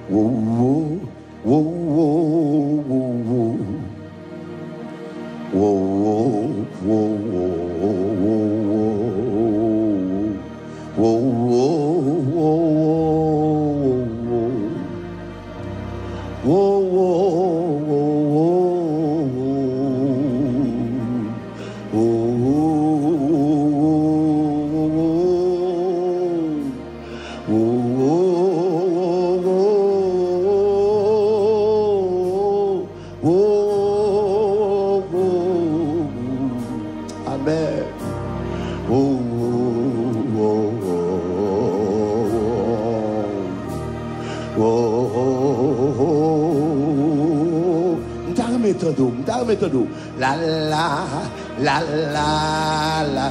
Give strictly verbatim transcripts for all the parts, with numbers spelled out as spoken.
Wo, wo, wo, wo, wo, wo. Wo, wo, wo, wo, wo, wo. Wo, wo, wo, wo, wo, wo. Wo, wo, wo, wo, wo, wo. Wo, wo, wo, wo, wo, wo. Wo, wo, wo, wo, wo, wo. Amèn. Wo, wo, wo, wo, wo. Wo, wo, wo, wo, wo. M ta renmen tande w, m ta renmen tande w. La, la, la, la, la, la.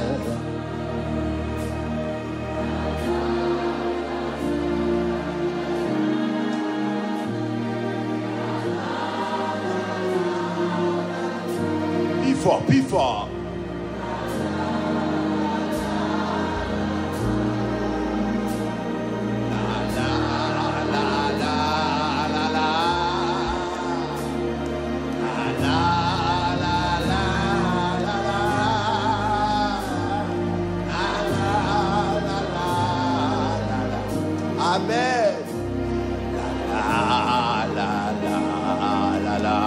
Pi fò, pi fò. La, la, la, la, la, la. La, la, la, la, la. La, la, la, la, la, la. Amèn. La, la, la, la, la, la.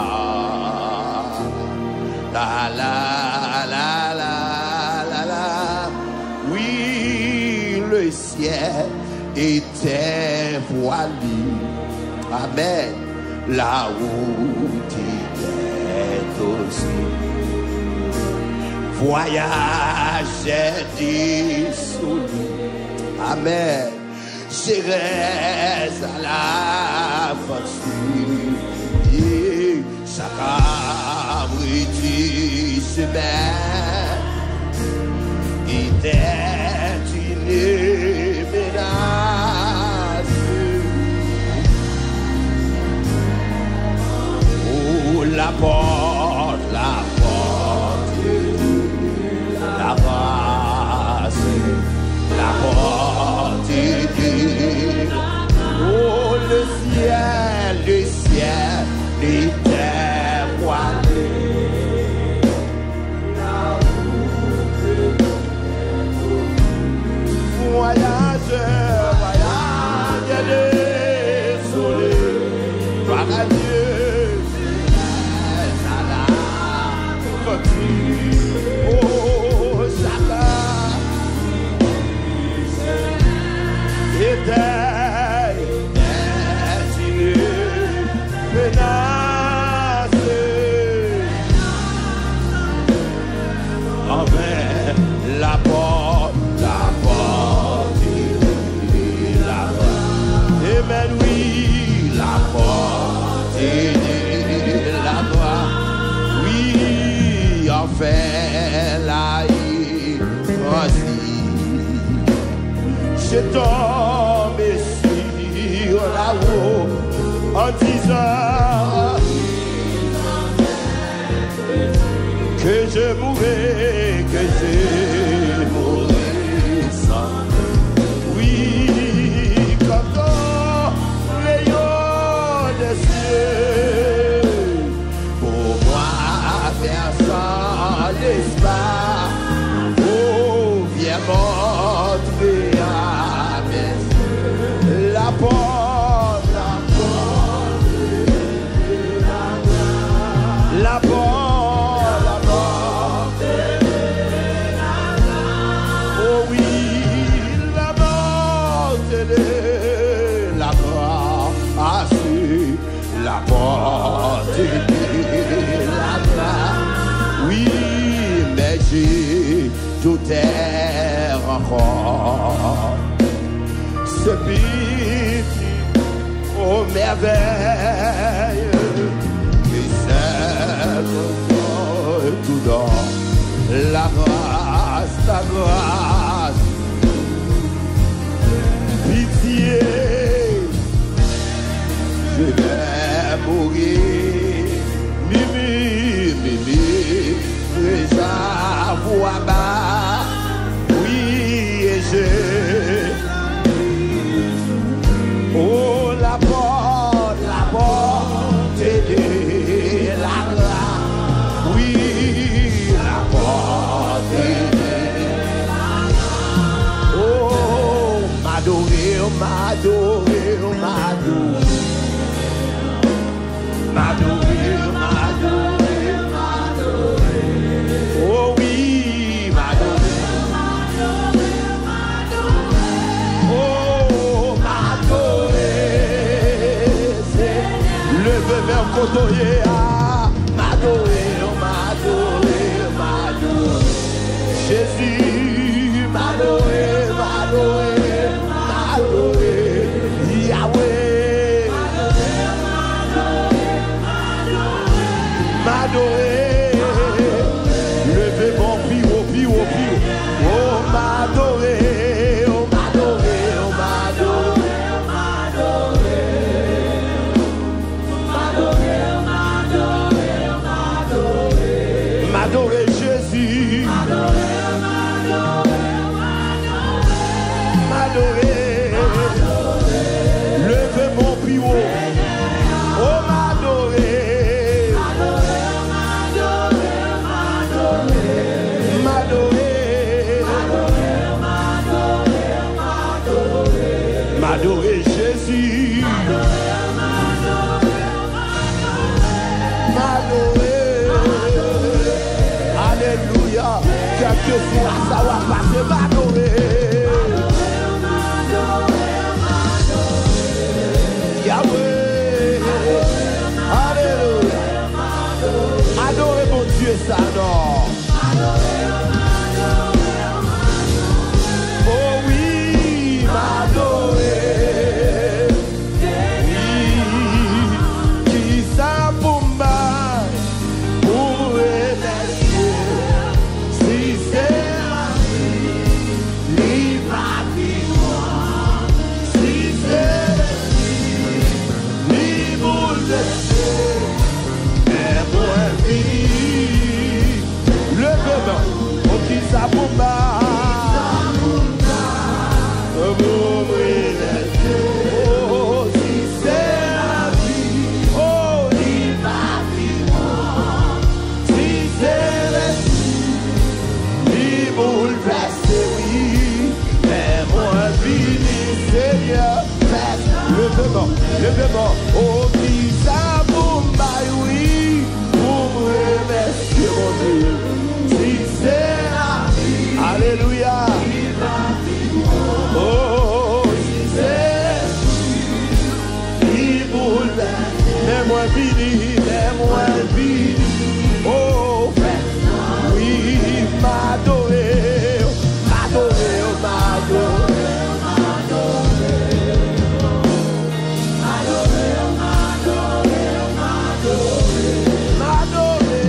La, la, la, la, la, la. Wi, le ciel était voilé. Amèn. La route était aussi. Voyage désolé. Amèn. Thérèse à l'aventure. Sa ka redi semen était une menace. Oh, la porte, la porte. La grâce, la porte de Dieu. Oh, le ciel, le ciel était voilé. Voyageur, voyageur désolé, gloire à Dieu. Oh, Satan était une menace. Enfin, la porte, la porte, la porte. Amen, oui, la porte, la porte. Oui, enfin, la, il, Francis, je tombe sur la roue en disant que je mourrai, que je mourrai sans. Oui, comme ton rayon de ciel pour moi faire sans l'espoir. Oh, viens montrer à mes yeux la porte, la porte. La porte, la porte. Oh oui, la porte de la grâce, la porte de la grâce. Oui, mais je doutais encore. Ce petit Oh merveille, qui sème tout don, la grâce, la grâce, pitié, je vais mourir, mimi, mimi, déjà voir bas, oui, et je, oh la porte. adore w, m adore w. M adore w, m adore w, m adore w. Oh wi, m adore w. Oh, m adore, Senyè. Leve men w kote w ye a. M adore w, m adore w, m adore w. Jezi, m adore, m adore, m adore. Yahweh. M adore. Leve men w pi wo, pi wo, pi wo. Oh, m adore, oh, m adore, oh, m adore. M adore Jezi. M adore. Leve men w pi wo. Oh, m adore. M adore. M adore Jezi. M adore. Alelouya. Kèlkeswa sa w ap pase, m adore. Yahweh. Alelouya. Adore Bondye sa non. Oh wi, m adore. Wi, kisa pou m bay pou m remèsye? Si se lavi, li pa pi bon. Si se lespri, li boulvèse. Men mwen vini. Leve men w. Oh, kisa pou m bay? Pou m remèsye. Oh, si se lavi. Oh, li pa pi bon. Si se lespri, li boulvèse, wi. Men mwen vini, Senyè, fè. Leve men w, leve men w. Oh, kisa pou m bay, wi, pou m remèsye Bondye? Si se lavi. Alelouya. Oh, si se li boulvèse. Men mwen vini, men mwen vini. Oh, wi, m adore w, m adore w, m adore w, m adore w. M adore, m adore, m adore. M adore.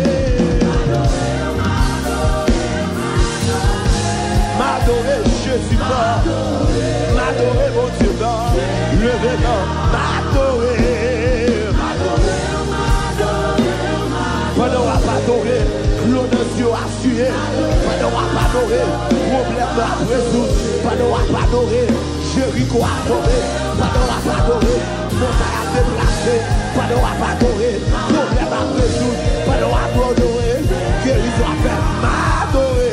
M adore Jezi mwen. M adore Bondye mwen. Leve men w. M adore. M adore. Pandan w ap adore, dlo nan zye w ap siye. Pandan w ap adore, pwoblèm nan ap rezoud. Pandan w ap adore, Jeriko ap tonbe. Pandan w ap adore, montay ap deplase. Pandan w ap adore, pwoblèm ap rezoud. Pandan w ap adore, gerizon ap fèt. M adore.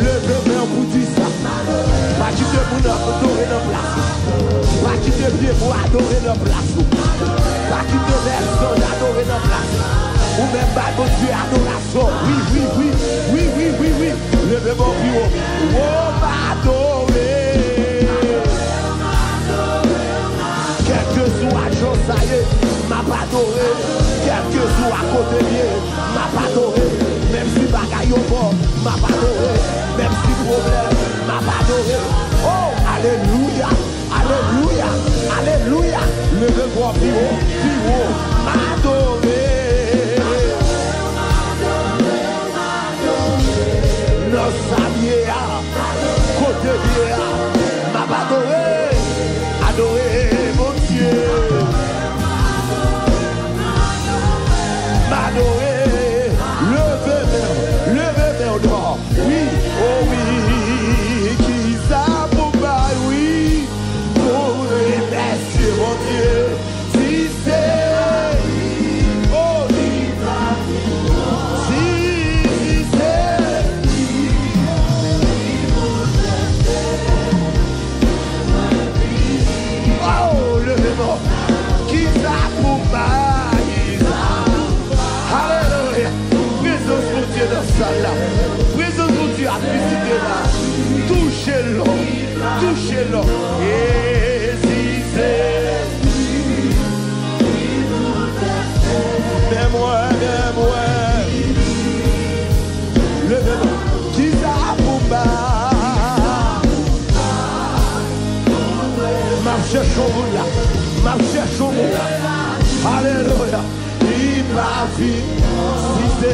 Leve men w pou di sa. Pa kite moun adore nan plas ou. Pa kite pyebwa adore nan plas ou. Pa kite lèzanj adore nan plas ou. Ou menm bay Bondye adorasyon. Wi, wi, wi. Wi, wi, wi, wi. Leve men w pi wo. Wo m adore. Kèlkeswa jan sa ye, m ap adore. Kèlkeswa kote m ye, m ap adore. Menm si bagay yo bon, m ap adore. Menm si pwoblèm, m ap adore. Oh, alelouya. Alelouya, alelouya. Leve vwa pi wo, pi wo. M adore. Nan sa m ye a, kote m ye a, m ap adore. Adore Bondye. M adore. Leve men w, leve men w non. Wi, oh wi, kisa pou bay, wi, pou remèsye Bondye, si se, oh, Touche l. Jezi, Jezi. Men mwen, men mwen. Leve men. Kisa pou m ba? M ap chèche yon moun la. M ap chèche yon moun la. Alelouya. Li pa fin, si se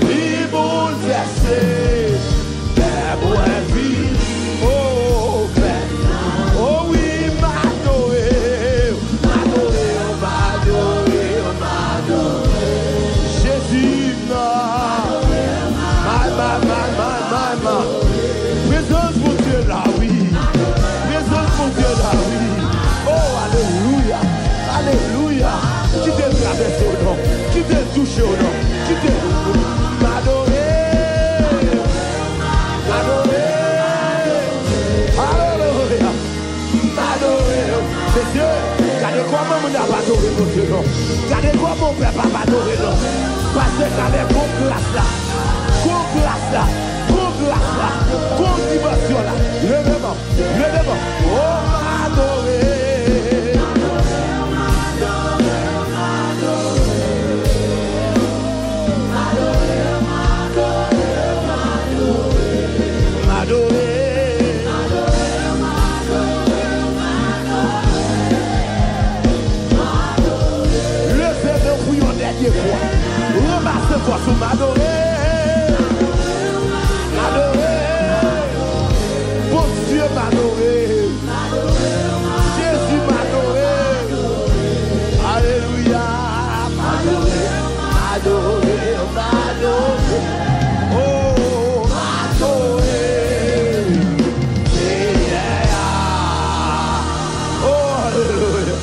li boulvèse, fè mwen vin, o, fè, o wi, m adore w, m adore w, m adore w, m adore w. Jezi, non. My, my, my, my, my, my. Prezans Bondye la, wi. Prezans Bondye la, wi. Oh, alelouya. Alelouya. Kite l travèse w, non. Kite l touche w, non. Kite l. M adore. M adore. Alelouya. M adore w. Mesye, gade kòman moun ap adore Bondye, non. Gade kòman pèp ap adore, non. Pastè Caleb, gon gras la. Gon gras la. Gon gras la. Gon dimansyon la. Leve men. Leve men. Oh, m adore. M adore. Leve men pou yon dènye fwa. Ranmase fòs ou, m adore. M adore. Bondye, m adore. Jezi, m adore. Alelouya. M adore, m adore, m adore. Oh, m adore Senyè a. Oh, alelouya.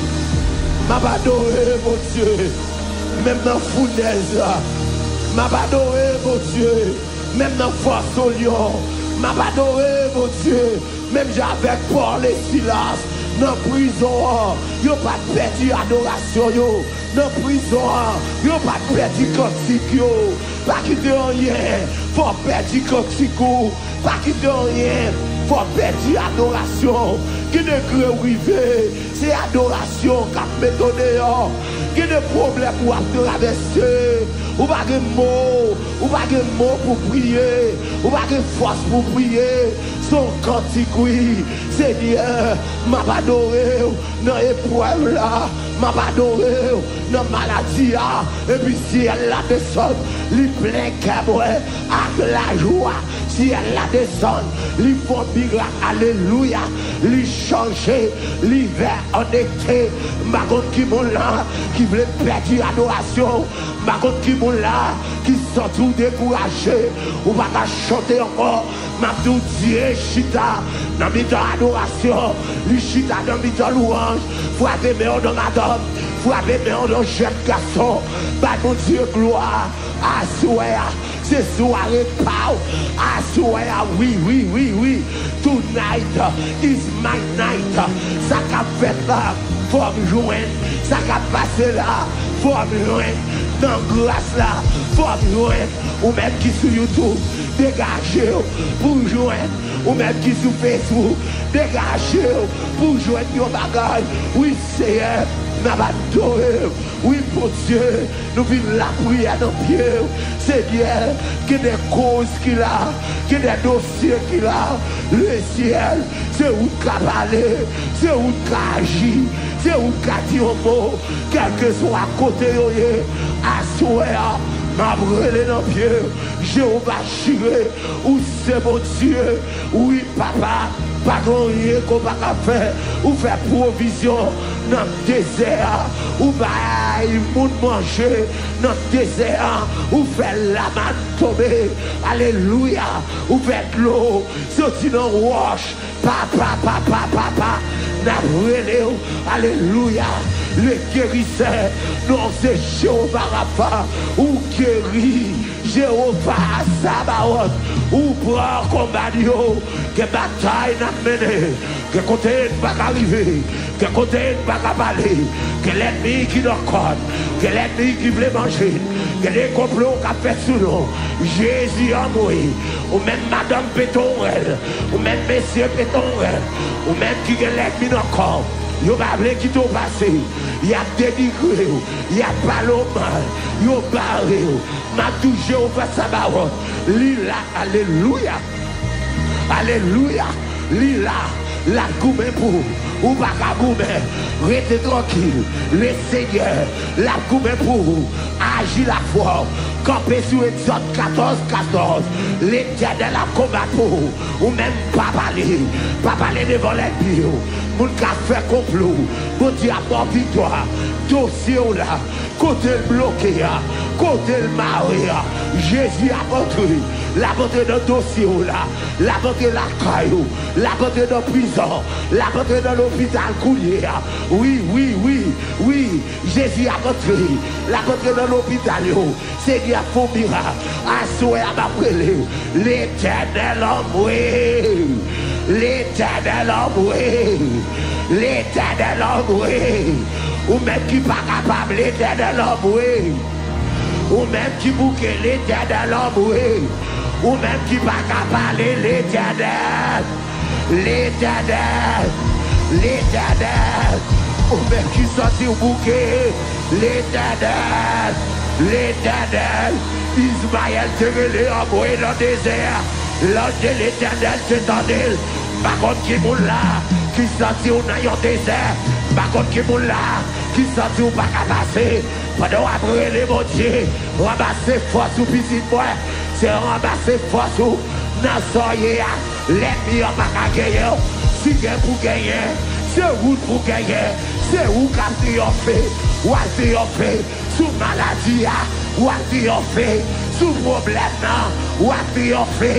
M ap adore Bondye. Menm nan founèz la. M ap adore Bondye. Menm nan fò solyon. M ap adore Bondye. Menm jan avèk Pòl e Silas nan prizon an, yo pa t pèdi adorasyon yo. Nan prizon an, yo pa t pèdi kantik yo. Pa kite anyen fè w pèdi kantik ou. Pa kite anyen fè w pèdi adorasyon. Gen degre w rive, se adorasyon k ap mete w deyò. Gen de pwoblèm w ap travèse. Ou pa gen mo. Ou pa gen mo pou priye. Ou pa gen fòs pou priye. Se yon kantik, wi. Senyè, m ap adore w nan eprèv la. M ap adore w nan maladi a. Epi syèl la desann, li plen kè mwen ak lajwa. Syèl la desann, li fè yon mirak. Alelouya. Li chanje, li vè an ete. M pa konn ki moun la ki vle pèdi adorasyon. M pa konn ki moun la ki santi w dekouraje, ou pa ka chante ankò. M ap di w, Dye chita nan mitan adorasyon, li chita nan mitan lwanj. Frape men w non madanm, frape men w non jèn gason. Bay Bondye glwa aswè a. Se sware pa w. Aswè a, wi, wi, wi, wi. Tonight is my night. Sa k ap fèt la, fò m jwenn. Sa k ap pase la, fò m jwenn. Nan gras la, fò m jwenn. Ou menm ki sou YouTube, degaje w pou w jwenn. Ou menm ki sou Facebook, degaje w pou w jwenn yon bagay. Wi, Seyè, n ap adore w. Wi, Bondye, nou vin lapriyè nan pye w. Senyè, gen de koz ki la, gen de dosye ki la. Lesyèl, se ou k ka pale, se ou k ka aji, se ou k ka di yon mo, kèlkeswa kote yo ye. Aswè a, m ap rele nan pye w. Jewova Jire, ou se Bondye. Wi, Papa, pa gen anyen ke w pa ka fè. Ou fè pwovizyon nan dezè a. Ou bay moun manje nan dezè a. Ou fè lamann tonbe. Alelouya. Ou fè dlo soti nan wòch. Papa, papa, papa, n ap rele w. Alelouya. Le gerisè, non w se Jewova Rafa. Ou geri. Jewova Sabawòt, ou pran konba n yo. Gen batay n ap mennen. Gen kote n pa ka rive. Gen kote n pa ka pale. Gen lènmi ki nan kò n. Gen lènmi ki vle manje n. Gade konplo w k ap fèt sou non Jezi anmwe. Ou menm madanm pete w rèl. Ou menm mesye pete w rèl. Ou menm ki gen lènmi nan kò w. Yo pa vle kite w pase. Y ap denigre w. Y ap pale w mal. Yo bare w. M ap tou je w fas a bawòt. Li la, alelouya. Alelouya. Li la, l ap goumen pou ou. Ou pa ka goumen. Rete trankil. Lesenyè, l ap goumen pou ou. Aji lafwa w. Kanpe sou Egzòd katòz katòz. Letènèl ap konbat pou ou. Ou menm pa pale. Pa pale devan lènmi yo. Moun k ap fè konplo. Bondye ap ba w viktwa. Dosye w la. Kote l bloke a, kote l mare a, Jezi ap antre. L ap antre nan dosye w la. L ap antre lakay ou. L ap antre nan prizon. L ap antre nan lopital kounye a. Wi, wi, wi, wi. Jezi ap antre. L ap antre nan lopital yo. Senyè ap fè yon mirak. Aswè a m ap rele. Letènèl anmwe. Letènèl anmwe. Letènèl anmwe. Ou menm ki pa kapab, Letènèl anmwe. Ou menm ki bouke, Letènèl anmwe. Ou menm ki pa ka pale, Letènèl. Letènèl, Letènèl, ou menm ki santi w bouke, Letènèl, Letènèl. Izmayèl te rele anmwe nan dezè a. Lanj de Letènèl te tande l. M pa konn ki moun la ki santi w nan yon dezè. M pa konn ki moun la ki santi w pa ka pase. Pandan w ap rele Bondye, ranmase fòs ou, pitit mwen. Se ranmase fòs ou nan sa w ye a. Lènmi an pa ka genyen w. Si gen pou genyen, se ou l pou genyen. Se ou k ap triyonfe. W ap triyonfe sou maladi a. W ap triyonfe sou pwoblèm nan. W ap triyonfe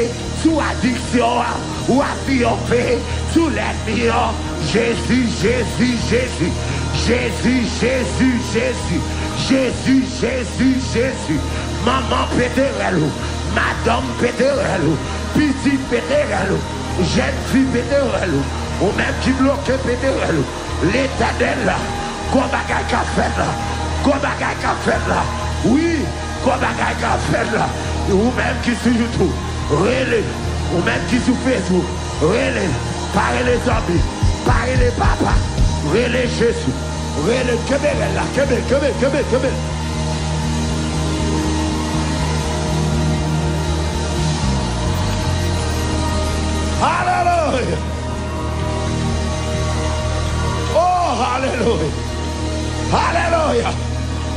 sou adiksyon an. W ap triyonfe sou lènmi an. Jezi, Jezi, Jezi. Jezi, Jezi, Jezi. Jezi, Jezi, Jezi. Manman pete rèl ou. Madanm pete rèl ou. Pitit pete rèl ou. Jèn fi pete rèl ou. Ou menm ki bloke pete rèl ou. Letènèl la. Gwo bagay k ap fèt la. Gwo bagay k ap fèt la. Wi, gwo bagay k ap fèt la. Ou menm ki sou YouTube, rele. Ou menm ki sou Facebook, rele. Pa rele zanmi. Pa rele papa. Rele Jezi. Rele, kenbe rèl la, kenbe, kenbe, kenbe, kenbe. Alelouya. Oh, alelouya. Alelouya.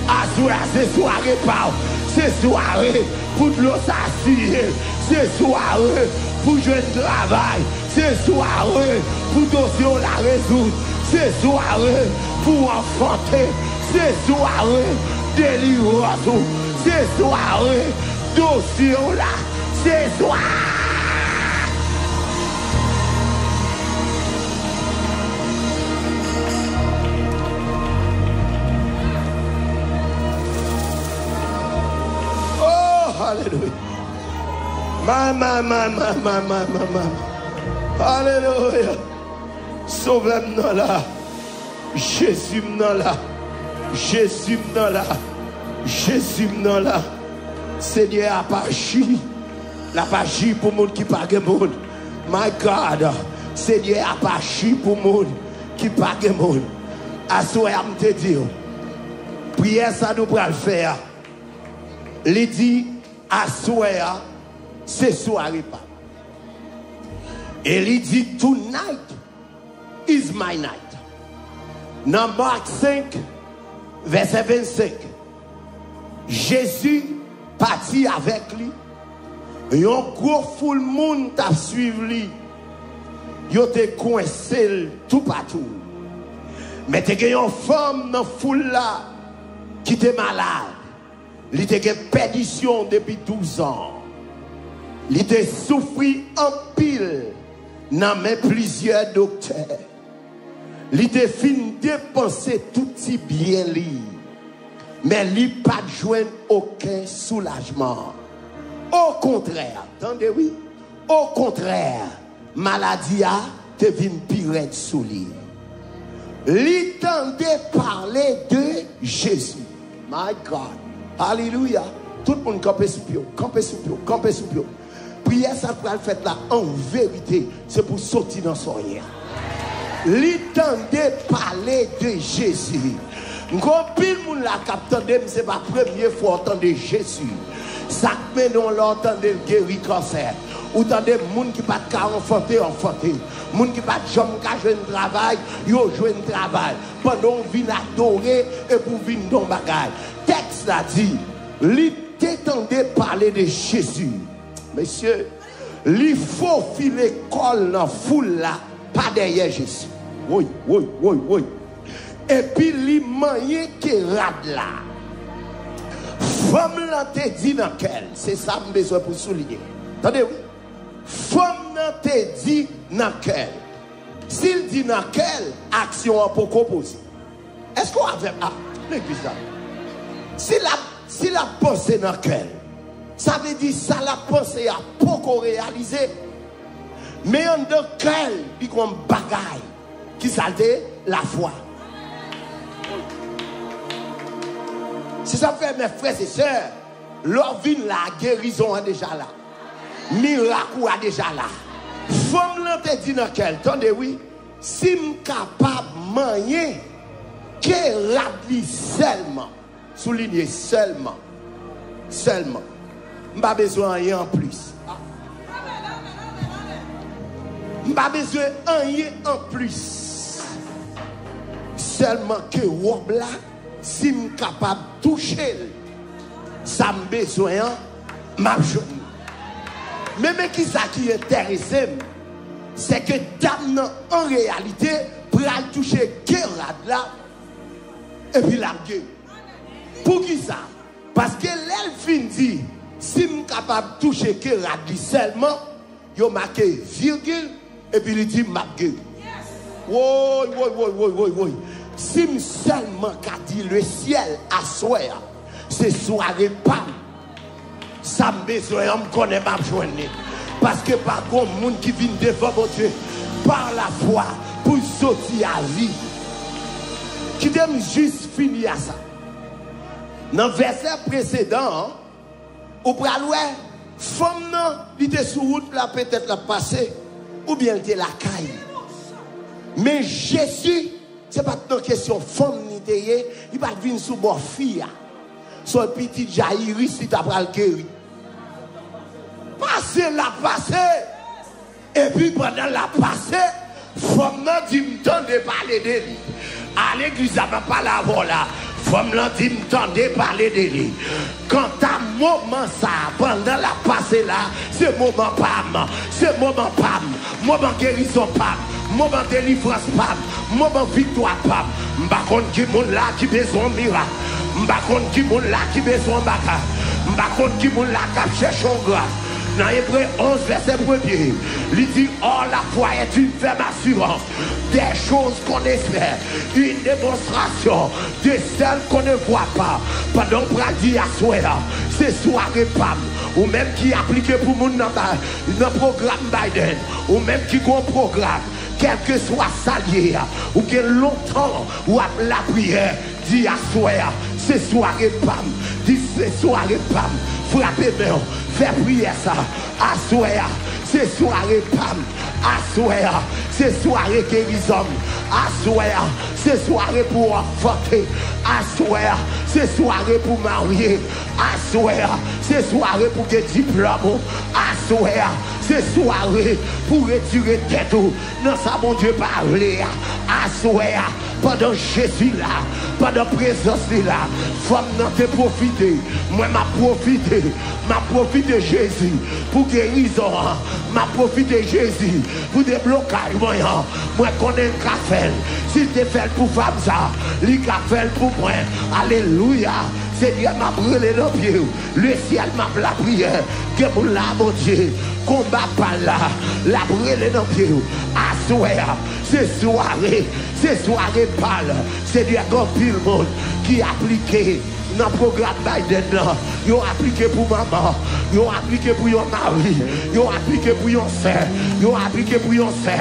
Aswè a se sware pa w. Se sware pou dlo sa siye. Se sware pou jwenn travay. Se sware pou dosye w la rezoud. Se sware pou w anfante. Se sware delivrans ou. Se sware dosye w la. Se sware. Oh, alelouya. My, my, my, my, my, my, my, my. Alelouya. Sovè m nan la. Jezi m nan la. Jezi m nan la. Jezi m nan la. Senyè ap aji. L ap aji pou moun ki pa gen moun. My God. Senyè ap aji pou moun ki pa gen moun. Aswè a m te di w, priyè sa nou pral fè a, li di, aswè a, se sware pa m. E li di, tonight is my night. Nan Mak senk, vèsè vennsenk, Jezi pati avèk li. Yon gwo foul moun t ap swiv li. Yo te kwense l toupatou. Men te gen yon fanm nan foul la ki te malad. Li te gen pèdisyon depi douz an. Li te soufri anpil nan men plizyè doktè. Li te fin depanse tout ti byen li, men li pa t jwenn okenn soulajman. Okontrè, tande wi, okontrè, maladi a te vin pi rèd sou li. Li tande pale de Jezi. My God. Alelouya. Tout moun kanpe sou pye w, kanpe sou pye w, kanpe sou pye w. Priyè sa k pral fèt la, an verite, se pou soti nan sa w ye a. Li tande pale de Jezi. M gen anpil moun la k ap tande m, se pa premye fwa w tande Jezi. Sa k mennen w la, w tande l geri kansè. Ou tande moun ki pa t ka anfante, anfante. Moun ki pa t janm ka jwenn travay, yo jwenn travay. Pandan w vin adore, epi w vin nan yon bagay. Tèks la di, li te tande pale de Jezi. Mesye, li fofile kò l nan foul la, pa dèyè Jezi. Woy, woy, woy, woy. Epi li manyen ke rad la. Fanm lan te di nan kè l, se sa m bezwen pou souliye. Tande wi. Fanm nan te di nan kè l. Si l di nan kè l, aksyon an poko poze. Èske w avè m? A, legliz la. Si l ap, si l ap panse nan kè l, sa vle di sa l ap panse a poko reyalize. Men anndan kè l, li gon bagay. Ki sa l te ye? Lafwa. Se sa k fè, mè frè e sè, lè w vin la, gerizon an deja la. Mirak ou a deja la. Fanm lan te di nan kè l, tande wi, si m kapab manyen ke rad li sèlman, soulinye sèlman, sèlman, m pa bezwen anyen anplis. M pa bezwen anyen anplis. Sèlman ke wòb la, si m kapab touche l, sa m bezwen an, m ap jwenn li. Men, men kisa ki enterese m, se ke dam nan, an reyalite, pral touche ke rad la, epi l ap geri. Poukisa? Paske lè l fin di, si m kapab touche ke rad li sèlman, yo make virgil, epi li di, m ap geri. Woy, woy, woy, woy, woy, woy. Si m sèlman ka di lesyèl aswè a, se sware pa m. Sa m bezwen an, m konnen m ap jwenn li. Paske pa gon moun ki vin devan Bondye pa lafwa pou l soti a vi. Kite m jis fini a sa. Nan vèsè presedan an, ou pral wè, fanm nan, li te sou wout la, petèt l ap pase, oubyen l te lakay. Men Jezi, se pa t nan kesyon fanm li te ye, li pa t vin sou bò fi a. Se yon pitit Jayiris li ta pral geri. Pase l ap pase. Epi pandan l ap pase, fanm nan di, m tande pale de li. A legliz la, m ap pale avè w la. Fanm lan di, m tande pale de li. Kanta moman sa a, pandan l ap pase la, se moman pa m. Se moman pa m. Moman gerizon pa m. Moman delivrans pa m. Moman viktwa pa m. M pa konn ki moun la ki bezwen yon mirak. M pa konn ki moun la ki bezwen yon bagay. M pa konn ki moun la k ap chèche yon gras. Nan Ebre onz, vèsè premye, li di, or la foi est une ferme assurance des choses qu'on espère, une démonstration de celles qu'on ne voit pas. Pandan w pral di aswè a, se sware pa m. Ou menm ki aplike pou moun nan, nan pwogram Biden, ou menm ki gon pwogram, kèlkeswa sa l ye a, ou gen lontan w ap lapriyè, di aswè a, se sware pa m. Di, se sware pa m. Frape men w, fè priyè sa. Aswè a, se sware pa m. Aswè a, se sware gerizon m. Aswè a, se sware pou w anfante. Aswè a, se sware pou w marye. Aswè a, se sware pou w gen diplòm ou. Aswè a, se sware pou w retire tèt ou nan sa Bondye pa vle a. Aswè a, pandan Jezi la, pandan prezans li la, fanm nan te pwofite. Mwen, m ap pwofite. M ap pwofite Jezi pou gerizon an. M ap pwofite Jezi pou deblokaj mwen an. Mwen konnen l ka fè l. Si l te fè l pou fanm sa, li ka fè l pou mwen. Alelouya. Senyè, m ap rele nan pye w. Lesyèl, m ap lapriyè. Gen moun la, Bondye, konba pa l la, l ap rele nan pye w. Aswè a, se sware, se sware pa l. Senyè, gen anpil moun ki aplike Nan pwogram Biden nan, yo aplike pou manman, yo aplike pou yon mari, yo aplike pou yon sè, yo aplike pou yon sè,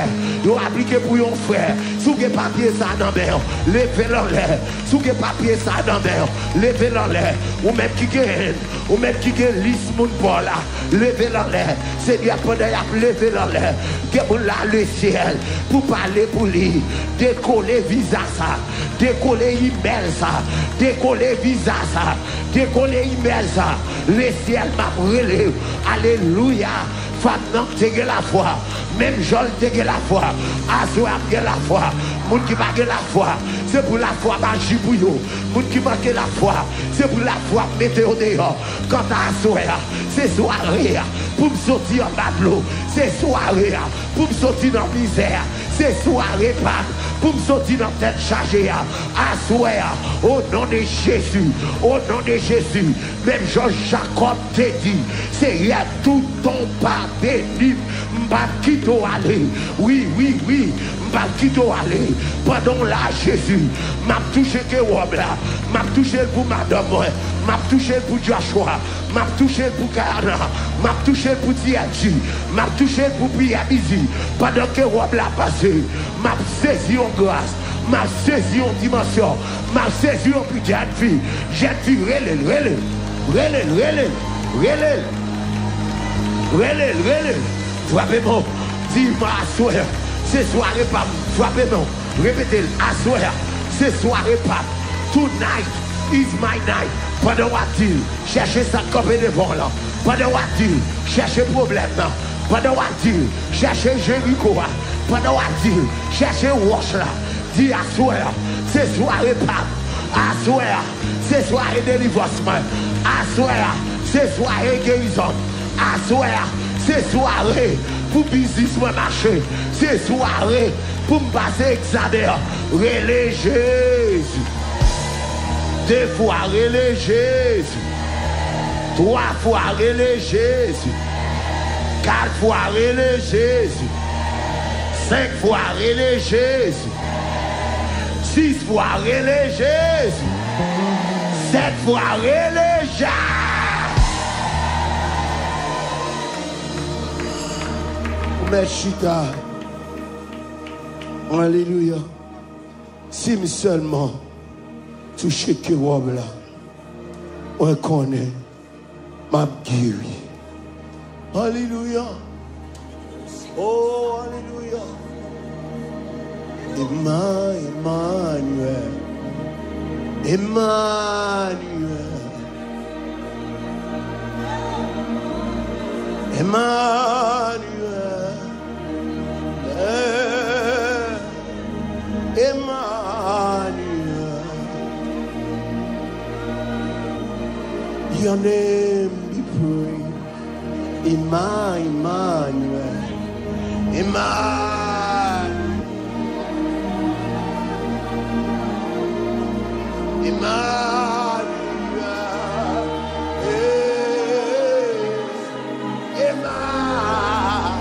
yo aplike pou yon frè. Si w gen papye sa nan men w, leve l anlè. Si w gen papye sa nan men w, leve l anlè. Ou menm ki gen, ou menm ki gen lis moun pa w la, leve l anlè. Senyè, pandan y ap leve l anlè, gen moun la lesyèl pou pale pou li. Dekole viza sa, dekole imèl sa, dekole viza sa, dekole imèl sa. Lesyèl, m ap rele w. Alelouya. Fanm nan te gen lafwa, menm jan l te gen lafwa, aswè a m gen lafwa. Moun ki pa gen lafwa, se pou lafwa m aji pou yo. Moun ki manke lafwa, se pou lafwa m mete yo deyò. Kanta aswè a, se sware a pou m soti anba dlo. Se sware a pou m soti nan mizè a. Se sware pa m pou m soti nan tèt chaje a. Aswè a, o non de Jezi, o non de Jezi, menm jan Jakòb te di, Seyè, toutan w pa beni m, m p ap kite w ale. Wi, wi, wi, m p ap kite w ale. Pandan w la, Jezi, m ap touche ke wòb la. M ap touche l pou madanm mwen. M ap touche l pou Joshua. M ap touche l pou Kayana. M ap touche l pou T F G. M ap touche l pou P M Easy. Pandan ke wòb la pase, m ap sezi yon gras. M ap sezi yon dimansyon. M ap sezi yon pi jèn fi. Jèn fi, rele l, rele l. Rele l, rele l, rele l. Rele l, rele l. Frape men w. Di, mwen, aswè a, se sware pa m. Frape men w. Repete l. Aswè a, se sware pa m. Tonight is my night. Pandan w ap di l, chèche sa k kanpe devan w lan. Pandan w ap di l, chèche pwoblèm nan. Pandan w ap di l, chèche Jeriko a. Pandan w ap di l, chèche wòch la. Di, aswè a, se sware pa m. Aswè a, se sware delivrans mwen. Aswè a, se sware gerizon m. Aswè a, se sware pou biznis mwen mache. Se sware pou m pase egzamen an. Rele Jezi. De fwa, rele Jezi. Twa fwa, rele Jezi. Kat fwa, rele Jezi. Senk fwa, rele Jezi. Sis fwa, rele Jezi. Sèt fwa, rele Jezi. Ou mèt chita. Alelouya. Si m sèlman touche ke wòb la, mwen konnen m ap geri. Alelouya. Oh, alelouya. Emma, Emmanuel. Emmanuel. Emmanuel. Eh. Emmanuel. Your name be praised. Emma-, Emmanuel. Emmanuel. Emmanuel. Eh. Emmanuel.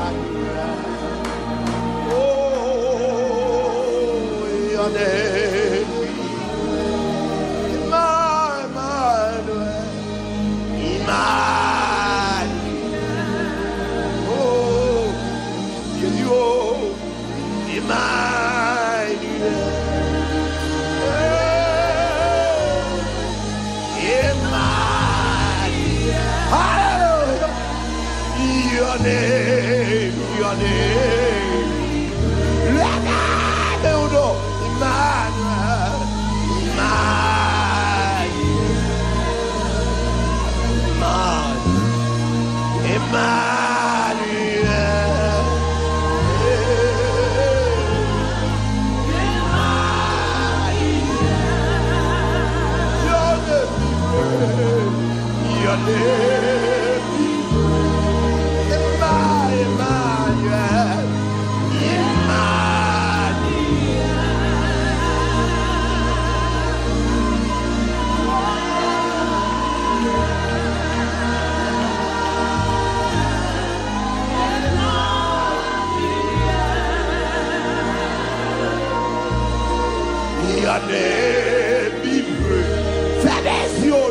Oh, your name. Emma-, Emmanuel. Emmanuel. Oh, Jésus, oh. Emmanuel. Emmanuel. Hallelujah. Your name, your name. Leve men w do. Emmanuel. Emmanuel. Emmanuel. Emmanuel. Your name be praised. Your name be praised. Emma-, Emmanuel. Emmanuel. Your name be praised. Fèmen zye w,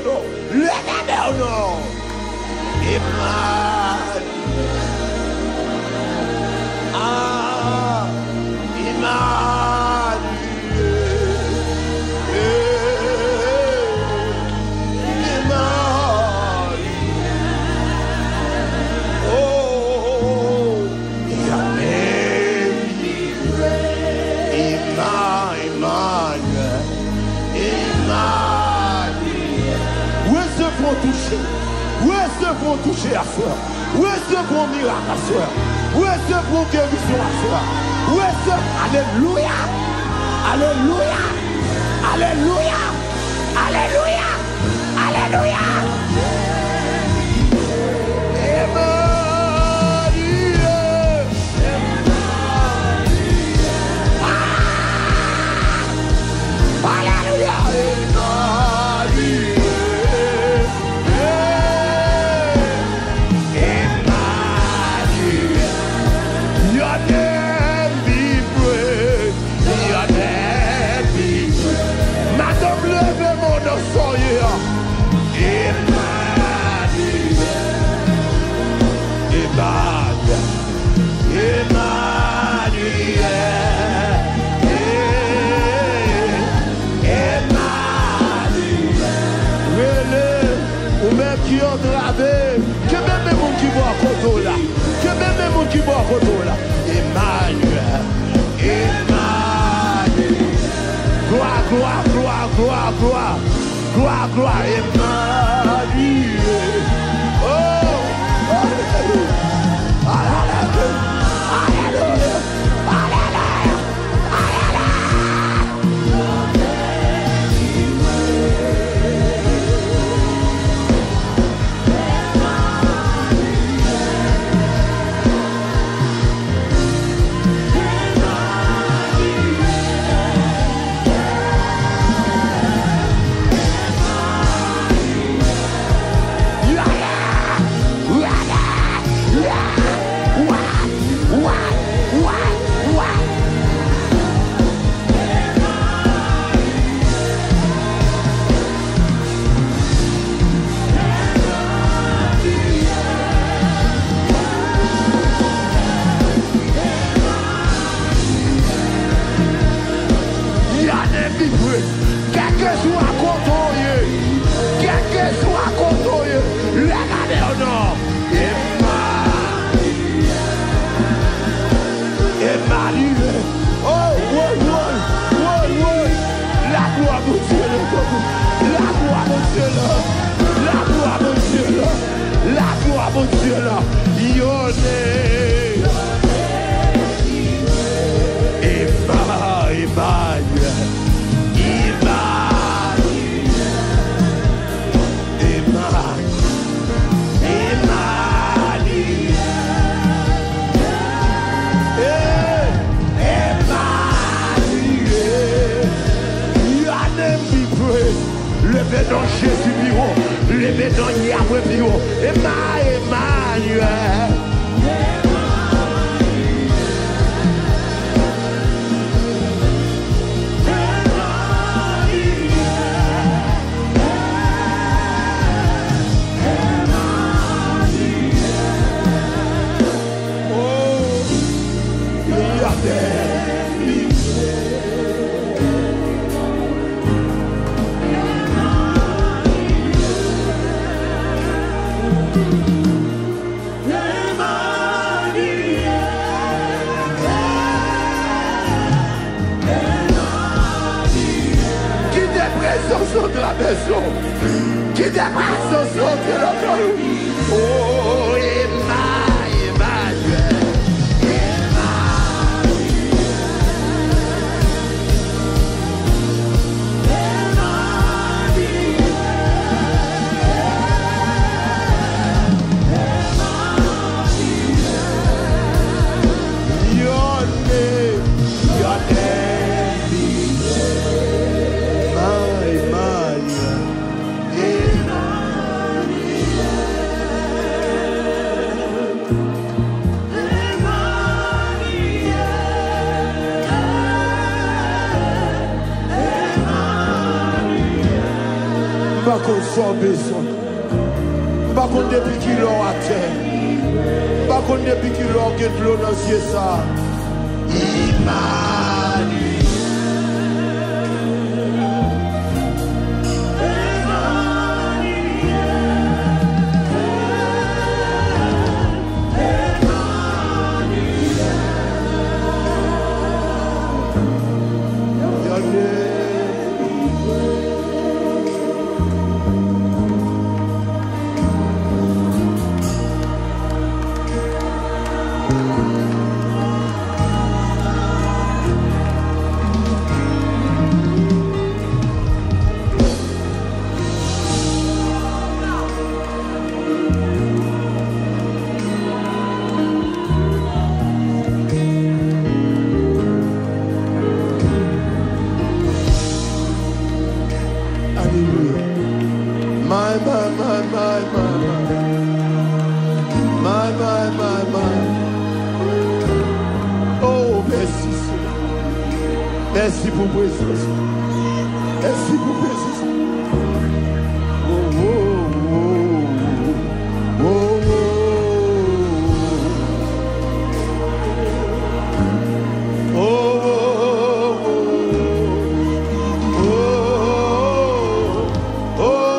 Bouche aswè. Resevwa yon mirak aswè. Resevwa yon gerizon aswè. Resevwa. Alelouya! Alelouya! Alelouya! Alelouya! Alelouya! Emmanuel! Ah! Alelouya! Emmanuel! Emmanuel! Your name be praised. Your name be praised. Madanm, leve men w nan sa w ye a. Emmanuel. Emmanuel. Emmanuel. Emmanuel. Rele, ou menm ki antrave, kenbe men moun ki bò kote w la. Kenbe men moun ki bò kote w la. Emmanuel. Emmanuel. Glwa, glwa, glwa, glwa, glwa. Glwa, glwa, Emmanuel. Oh, alelouya. Alelouya. Alelouya. Alelouya. Alelouya. Your name be praised. Kèlkeswa kote w ye, kèlkeswa kote w ye, lè gade w nan. Emmanuel. Emmanuel. Oh, woy, woy, woy, woy. Laglwa Bondye la. Laglwa Bondye la. Laglwa Bondye la. Laglwa Bondye la. Your name. Emma, Emmanuel. Emma. Emma. Emmanuel. Eh, Emmanuel. Your name be praised. Leve non Jezi pi wo. Leve non Yahweh pi wo. Emma, Emmanuel. Kite prezans lan travèse w. Kite prezans lan antre nan kè w. Oh, Emma, Emmanuel. Emma. Your name, your name. My, my. M pa konn sa w bezwen. M pa konn depi kilè w atè. M pa konn depi kilè w gen dlo nan zye sa. Emmanuel. Mèsi pou prezans. Mèsi pou prezans. Oh, oh, oh, oh, oh, oh. Oh, oh, oh, oh, oh. Oh, oh, oh,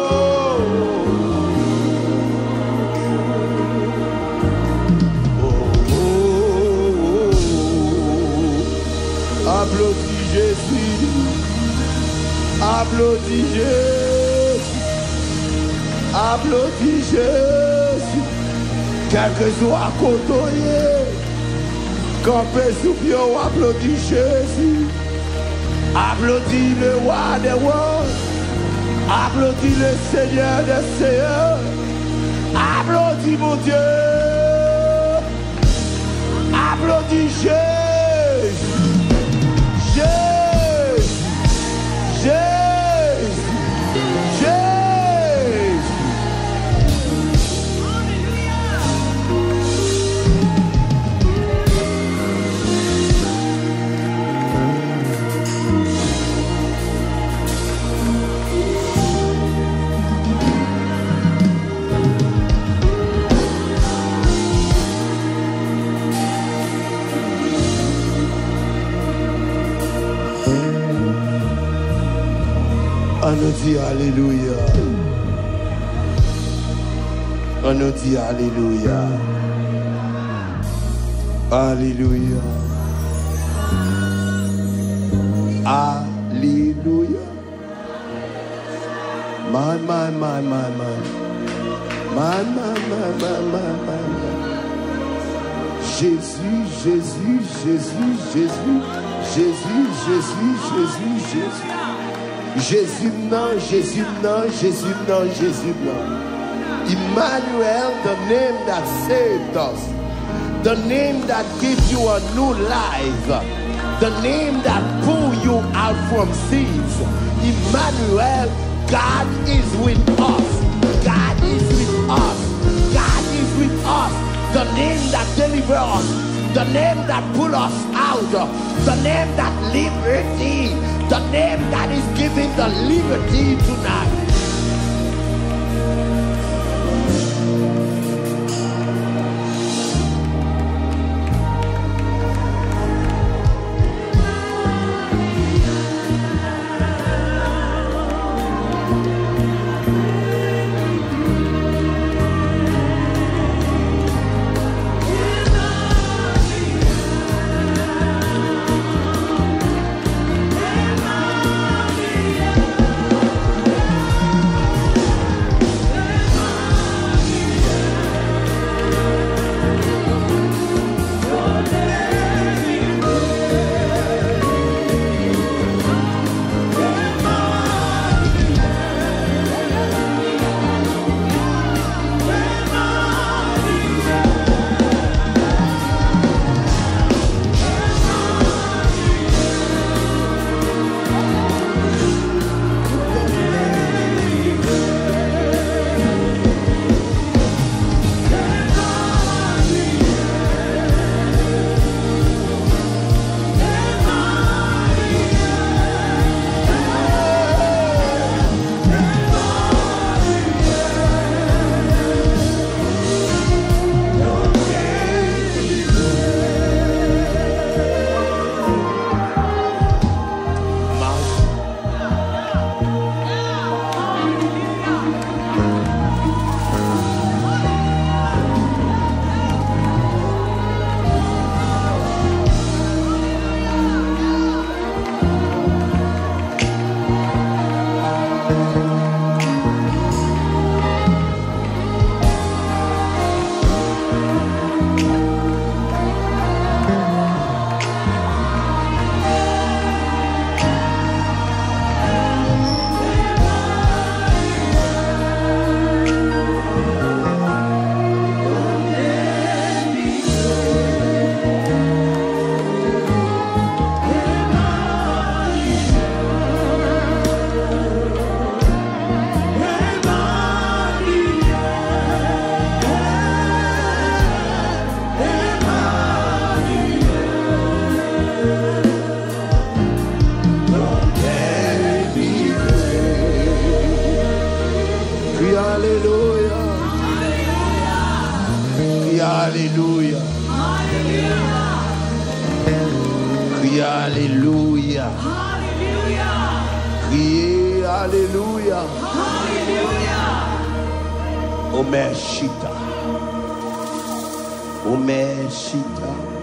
oh, oh. Aplodi Jezi. Aplodi Jezi. Aplodi Jezi. Kèlkeswa kote w ye, kanpe sou pye w, aplodi Jezi. Aplodi le Roi des rois. Aplodi le Seigneur des seigneurs. Aplodi Bondye. Aplodi Jezi. Jezi. Jezi. Jezi. Ann nou di alelouya. Ann nou di alelouya. Alelouya. Alelouya. My, my, my, my, my. My, my, my, my, my, my, my. Jezi, Jezi, Jezi, Jezi. Jezi, Jezi, Jezi, Jezi. Jezi m nan, Jezi m nan, Jezi m nan, Jezi m nan. Emmanuel, the name that saved us. The name that gives you a new life. The name that pull you out from sins. Emmanuel, God is with us. God is with us. God is with us. The name that deliver us. The name that pull us out. The name that liberty. The name that is giving the liberty tonight. Alelouya. Kriye alelouya. Kriye alelouya. Kriye alelouya. Omè chita. Omè chita.